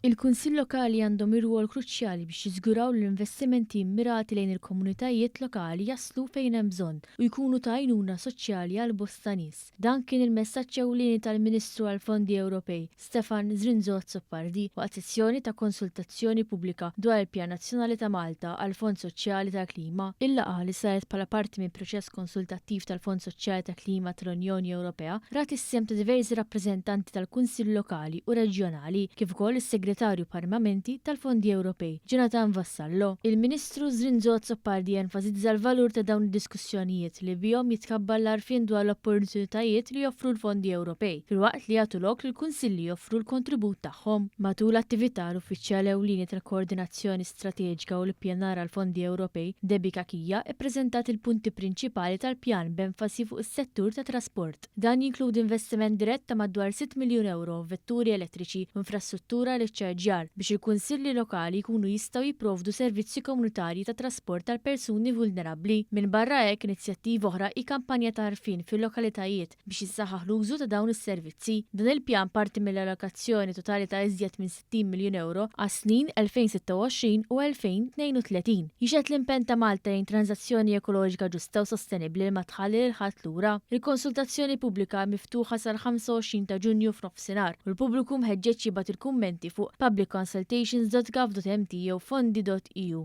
Il-Kunsill Lokali għandhom irwol kruċjali biex jiżguraw li l-investimenti mmirati lejn il-komunitajiet lokali jaslu fejn hemm bżonn u jkunu ta' għajnuna soċjali għal bosta nies. Dan kien il-messaġġ ewlieni tal-Ministru għall-Fondi Ewropej, Stefan Zrinzo Azzopardi, waqt sessjoni ta' konsultazzjoni pubblika dwar il-Pjan Nazzjonali ta' Malta għall-Fond Soċjali tal-Klima. Il-laqgħa, li saret bħala parti minn proċess konsultattiv tal-Fond Soċjali tal-Klima tal-Unjoni Ewropea, rat is-sehem ta' diversi rappreżentanti tal-Kunsill Lokali u Reġjonali, kif ukoll is-Segretarju Permanenti tal-Fondi Ewropej, Jonathan Vassallo. Il-Ministru Zrinzo Azzopardi enfasizza l-valur ta' dawn id-diskussjonijiet li bihom jitkabbar l-għarfien dwar l-opportunitajiet li joffru l-fondi Ewropej, filwaqt li jagħtu lok lill-kunsilli joffru l-kontribut tagħhom. Matul l-attività, l-Uffiċjal Ewlieni tal-Koordinazzjoni Strateġika u l-Ippjanar għall-Fondi Ewropej, Debbie Cachia, ippreżentat il-punti prinċipali tal-pjan b'enfasi fuq is-settur tat-trasport. Dan jinkludi investiment dirett ta' madwar 6 miljun ewro f'vetturi elettriċi u infrastruttura għall-iċċarġjar biex il-kunsilli lokali jkunu jistgħu jipprovdu servizzi komunitarji ta' trasport għal persuni vulnerabbli. Minbarra hekk, inizjattiva oħra hi kampanja ta' għarfien fil-lokalitajiet biex jissaħħaħ l-użu ta' dawn is-servizzi. Dan il-pjan parti mill-allokazzjoni totali ta' iżjed minn 60 miljun ewro għas-snin 2026 u 2032. Jixhed l-impenn ta' Malta lejn tranżazzjoni ekoloġika ġusta u sostenibbli li ma tħalli lil ħadd lura. Il-konsultazzjoni pubblika hi miftuħa sal-25 ta' Ġunju f'nofsinhar u l-pubbliku mħeġġeġ jibgħat il-kummenti fuq publicconsultations.gov.mt jew fondi.eu.